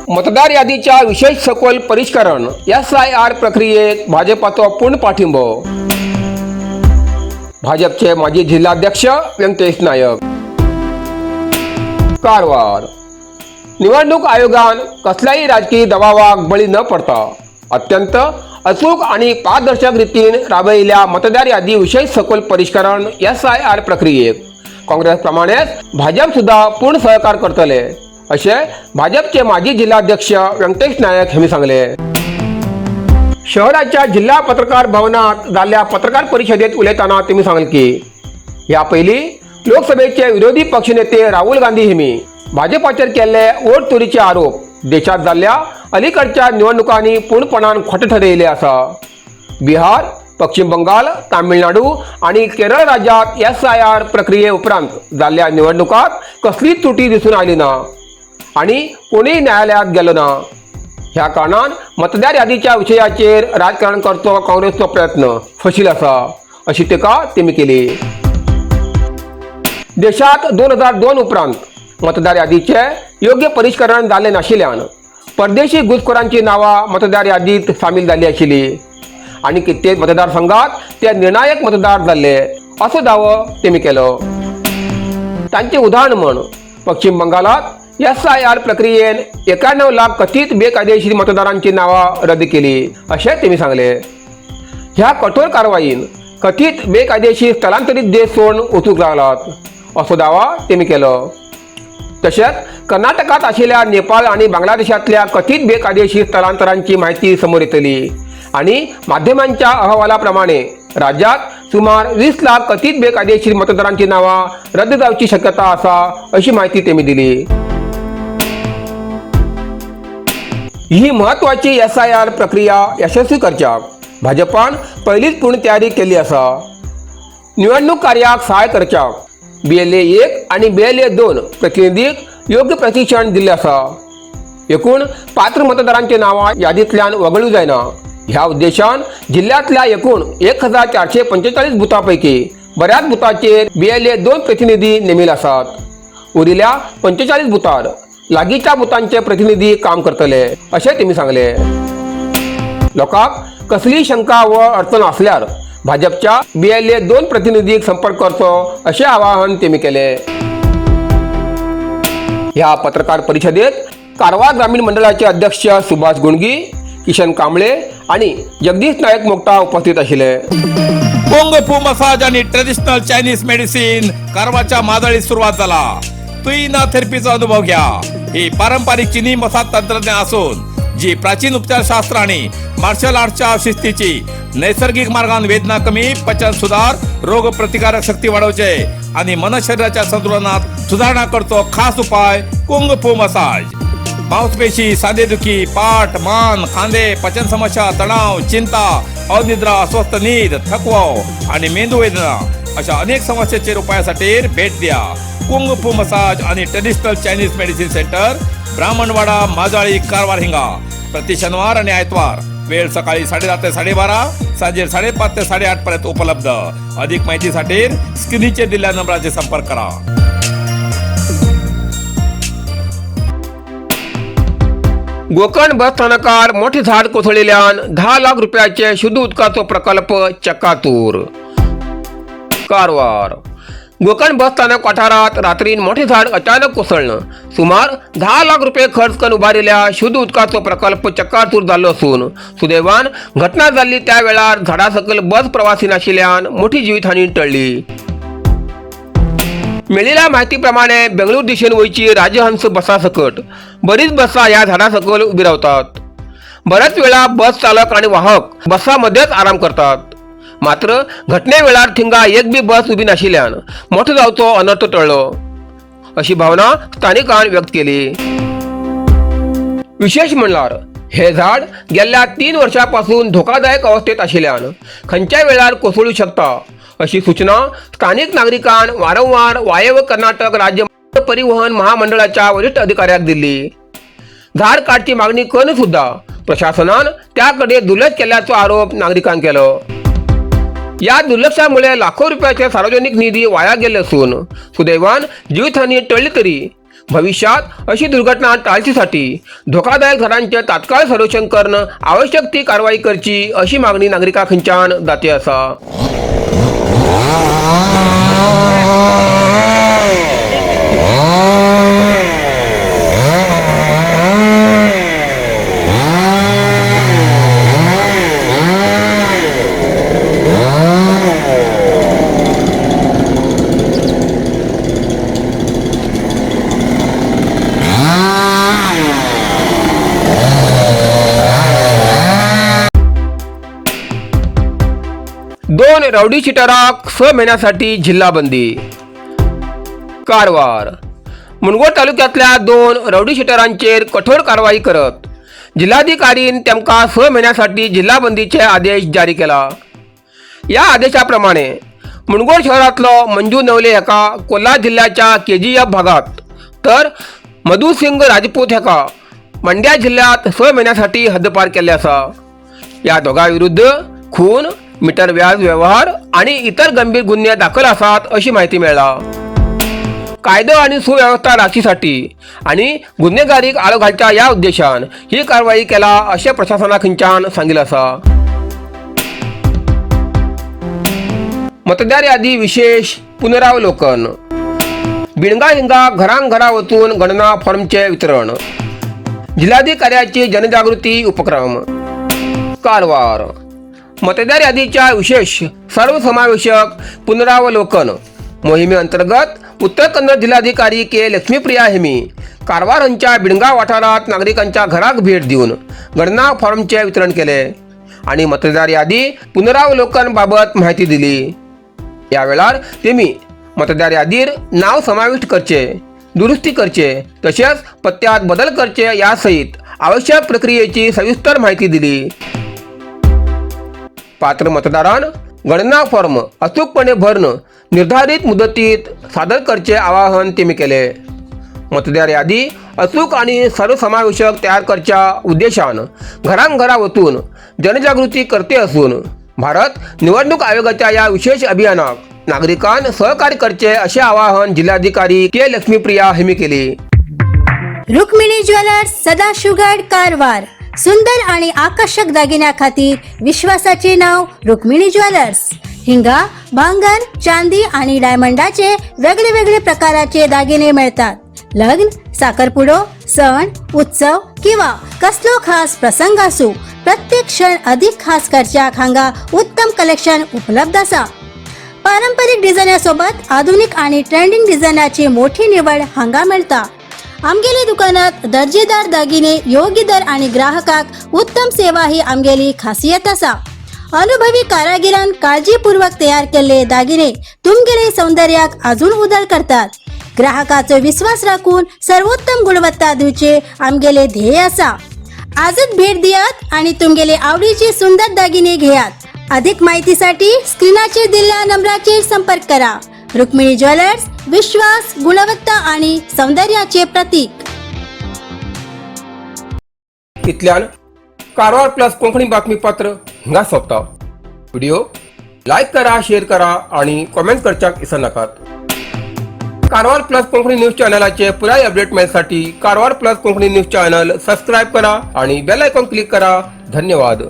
मतदार यादीच्या विशेष सखोल परिष्करण एसआयआर प्रक्रियेक भाजपाचो पूर्ण पाठिंबो. भाजपचे माजी जिल्हाध्यक्ष व्यंकटेश नायक. कारवार. निवडणूक आयोगान कसल्याही राजकीय दबावाक बळी न पडता अत्यंत अचूक आणि पारदर्शक रितीन राबयिल्ल्या मतदार यादी विशेष सखोल परिष्करण एसआयआर प्रक्रियेक काँग्रेस प्रमाणेच भाजप सुद्धा पूर्ण सहकार करतले, अशें भाजपचे माजी जिल्हाध्यक्ष व्यंकटेश नायक हांणी सांगले. शहराच्या जिल्हा पत्रकार भवनात जाल्ल्या पत्रकार परिशदेत उलयतना तेमी सांगले की ह्या पयलीं लोकसभेचे विरोधी पक्षनेते राहुल गांधी हेमी भाजपाचेर केल्ले वोट चोरीचे आरोप देशात जाल्ल्या अलीकडच्या निवडणुकांनी पूर्णपणान खोटे ठरयिल्ले आसा. बिहार, पश्चिम बंगाल, तामिळनाडू आणि केरळ राज्यात एसआयआर प्रक्रिये उपरांत जाल्ल्या निवडणुकात कसलीच त्रुटी दिसून आयली ना आणि कोणीय न्यायालयात गेलो ना. ह्या कारणान मतदार यादीच्या विशयाचेर राजकारण करचो काँग्रेसचो प्रयत्न फशील आसा, अशी टिका तेमी केली. देशात 2002 उपरांत मतदार यादीचे योग्य परिष्करण जाल्लें नाशिल्ल्यान परदेशी घुसखोरांची नांवां मतदार यादीत सामील जाल्ली आशिल्ली आनी कित्येक मतदारसंघात ते निर्णायक मतदार जाल्ले, असो दावो तेमी केलो. तांचे उदाहरण म्हण पश्चिम बंगालात एसआयआर प्रक्रियेन 91 लाख कथीत बेकायदेशीर मतदारांची नांवां रद्द केली, अशें तेमी सांगले. ह्या कठोर कारवाईन कथीत बेकायदेशीर स्थलांतरीत देश सोडून वचूंक लागलात, असो दावा तेमी केलो. तशेंच कर्नाटकात आशिल्ल्या नेपाळ आनी बांगलादेशांतल्या कथीत बेकायदेशीर स्थलांतरांची माहिती समोर येतली आनी माध्यमांच्या अहवाला प्रमाणे राज्यात सुमार 20 लाख कथीत बेकायदेशीर मतदारांची नावां रद्द जावची शक्यता आसा, अशी माहिती तेमी दिली. ही म्हत्वाची एसआयआर प्रक्रिया यशस्वी करच्याक भाजपान पयलींच पूर्ण तयारी केल्ली आसा. निवडणूक कार्याक सहाय करच्याक बीएलए 1 आणि बीएलए 2 प्रतिनिधीक योग्य प्रशिक्षण दिल्लें आसा. एकूण पात्र मतदारांची नांवां यादींतल्यान वगळूं जायना ह्या उद्देशान जिल्ल्यांतल्या एकूण 1445 बुथा पैकी बऱ्याच बुथाचेर बीएलए 2 प्रतिनिधी नेमिल्ले आसात. उरिल्ल्या 45 बुथार लागींच्या बुथांचे प्रतिनिधी काम करतले, अशें तेमी सांगले. लोकांक कसलीय शंका व अडचण आसल्यार भाजपच्या बीएलए 2 प्रतिनिधीक संपर्क करचो, अशें आवाहन तेमी केले. ह्या पत्रकार परिशदेत कारवार ग्रामीण मंडळाचे अध्यक्ष सुभाष गुंडगी, किशन कांबळे आणि जगदीश नायक मोक्ता उपस्थित आशिल्ले. कुंग फू मसाज आणि ट्रेडिशनल चायनीज मेडिसिन कारवारच्या मादळीत सुरुवात झाला. तुईना थेरपीचा अनुभव घ्या. ही पारंपरिक चिनी मसाज तंत्रज्ञान असून जी प्राचीन उपचारशास्त्र आणि मार्शल आर्टच्या शिस्तीची नैसर्गिक मार्गान वेदना कमी, पचन सुधार, रोग प्रतिकारक शक्ती वाढवचे आणि मन शरीराच्या संतुलनात सुधारणा करतो. खास उपाय कुंग फू मसाज. मांसपेशी, सांधेदुखी, पाठ, मान, खांदे, पचन समस्या, तणाव, चिंता, अनिद्रा, अस्वस्थ नीद, थकवा आणि मेंदू वेदना अशा अनेक समस्येचेर उपायासाठी भेट द्या कुंग फू मसाज आणि traditional Chinese medicine centre, Brahmanwada, Majali, Karwar हिंगा. प्रति शनिवार आणि आयतवार, वेळ सकाळी 10:30 ते 12:30, सांजे 5:30 ते 8:30 पर्यंत उपलब्ध. अधिक माहितीसाठी स्क्रीनचेर दिलेल्या नंबराचे संपर्क करा. गोकर्ण बस स्थानकार मोठे झाड कोसळिल्ल्यान 10 लाख रुपयाचे शुद्ध उदकाचो प्रकल्प चकातूर. कारवार. गोकर्ण बस स्थानक वाठारात रात्रीन मोठे झाड अचानक कोसळणं सुमार 10 लाख रुपये खर्च करून उबारिल्ल्या शुद्ध उदकाचो प्रकल्प चक्काचूर जाल्लो असून सुदैवान घटना जाल्ली त्या वेळार झाडा सकयल बस प्रवासी नाशिल्ल्यान मोठी जीवितहानी टळ्ळी. मेळिल्ल्या माहिती प्रमाणे बेंगळूर दिशेन वयची राजहंस बसा सकट बरीच बसां ह्या झाडा सकयल उबी रावतात. बऱ्याच वेळा बस चालक आणि वाहक बसामध्येच आराम करतात. मात्र घटने वेळार थिंगा एक बी बस उबी नाशिल्ल्यान मोठो जावचो अनर्थ टळ्ळो, अशी भावना स्थानिकान व्यक्त केली. विशेष म्हणल्यार हे झाड गेल्ल्या 3 वर्षापासून धोकादायक अवस्थेत आशिल्ल्यान खंयच्याय वेळार कोसळू शकता, अशी सूचना स्थानिक नागरिकान वारंवार वायव्य कर्नाटक राज्य परिवहन महामंडळाच्या वरिष्ठ अधिकाऱ्याक दिली. झाड काडची मागणी करून सुद्धा प्रशासनान त्याकडे दुर्लक्ष केल्याचो आरोप नागरिकांनी केलो. या दुर्लक्षामुळे लाखो रुपयाचे सार्वजनिक निधी वाया गेले असून सुदैवान जीवितहानी टळली तरी भविष्यात अशी दुर्घटना टाळचेसाठी धोकादायक झाडांचे तात्काळ सर्वेक्षण करून आवश्यक ती कारवाई करची अशी मागणी नागरिकां खंयच्यान जाती आसा. दोन राऊडी शिटराक 6 महिन्यासाठी जिल्हाबंदी. कारवार मुनगोड तालुक्यातल्या 2 रौडी शिटरांचेर कठोर कारवाई करत जिल्हाधिकारीन तेमकां 6 महिन्यासाठी जिल्हाबंदीचे आदेश जारी केला. या आदेशाप्रमाणे मुनगोड शहरातलो मंजू नवले हेका कोल्हा जिल्ह्याच्या KGF भागात तर मधुसिंग राजपूत हेका मंड्या जिल्ह्यात 6 महिन्यासाठी हद्दपार केल्ले आसा. या दोघां विरुद्ध खून, मीटर व्याज व्यवहार आणि इतर गंभीर गुन्हे दाखल आसात अशी माहिती मेळ्ळा. कायदो आणि सुव्यवस्था राखीसाठी आणि गुन्हेगारीक आळो घालच्या या उद्देशान ही कारवाई केला अशें प्रशासना खंयच्यान सांगिल्लें आसा. मतदार यादी विशेष पुनरावलोकन. बिणगा हिंगा घरां घरा वचून गणना फॉर्मचे वितरण. जिल्हाधिकाऱ्याची जनजागृती उपक्रम. कारवार मतदार यादीच्या विशेष सर्वसमावेशक पुनरावलोकन मोहिमेअंतर्गत उत्तर कन्नड जिल्हाधिकारी के लक्ष्मीप्रिया हेमी कारवार हांच्या बिणगा वाठारात नागरिकांच्या घराक भेट दिवन गणना फॉर्मचे वितरण केले आणि मतदार यादी पुनरावलोकन बाबत माहिती दिली. या वेळार तेमी मतदार यादीर नाव समाविष्ट करचे, दुरुस्ती करचे तसेच पत्त्यात बदल करचे यासहित आवश्यक प्रक्रियेची सविस्तर माहिती दिली. पात्र मतदारान गणना फॉर्म अचूकपणे भरून निर्धारित मुदतीत सादर करचे आवाहन तेमी केले. मतदार यादी अचूक आणि सर्वसमावेशक तयार करच्या उद्देशान घरांघरा वचून जनजागृती करते असून भारत निवडणूक आयोगाच्या या विशेष अभियानाक नागरिकांन सहकार्य करचे असे आवाहन जिल्हाधिकारी के लक्ष्मीप्रिया हेमी केली. रुक्मिणी ज्वेलर्स, सदाशिवगड, कारवार. सुंदर आणि आकर्षक दागिन्याखातीर विश्वासाचे नाव रुक्मिणी ज्वेलर्स. हिंगा भांगर, चांदी आणि डायमंडाचे वेगळे वेगळे प्रकाराचे दागिने मिळतात. लग्न, साखरपुडो, सण उत्सव किंवा कसलो खास प्रसंग असू, प्रत्येक क्षण अधिक खास करच्याक हांगा उत्तम कलेक्शन उपलब्ध आसा. पारंपरिक डिझायनासोबत आधुनिक आणि ट्रेंडिंग डिझायनाची मोठी निवड हांगा मेळटा. आमगेले दुकानात दर्जेदार दागिने योग्य दर आणि ग्राहकाक उत्तम सेवा ही आमगेली खासियत आसा. अनुभवी कारागिरान काळजीपूर्वक तयार केल्ले दागिने तुमगेले सौंदर्याक अजून उदळ करतात. ग्राहकाचो विश्वास राखून सर्वोत्तम गुणवत्ता दिवचे आमगेले ध्येय आसा. आजच भेट दियात आणि तुमगेले आवडीचे सुंदर दागिने घेयात. अधिक माहितीसाठी स्क्रीनाचेर दिल्ल्या नंबराचेर संपर्क करा. रुक्मिणी ज्वेलर्स, विश्वास, गुणवत्ता आणि सौंदर्याचे प्रतीक. इतल्यान कारवार प्लस कोंकणी बातमीपत्र हांगा सोंपता. व्हिडिओ लायक करा, शेअर करा आणि कॉमेंट करच्याक विसरनाकात. कारवार प्लस कोंकणी न्यूज चॅनलाचे पुराय update मेळसाठी Karwar plus Konkani news channel subscribe करा आणि बेल आयकॉन क्लिक करा. धन्यवाद.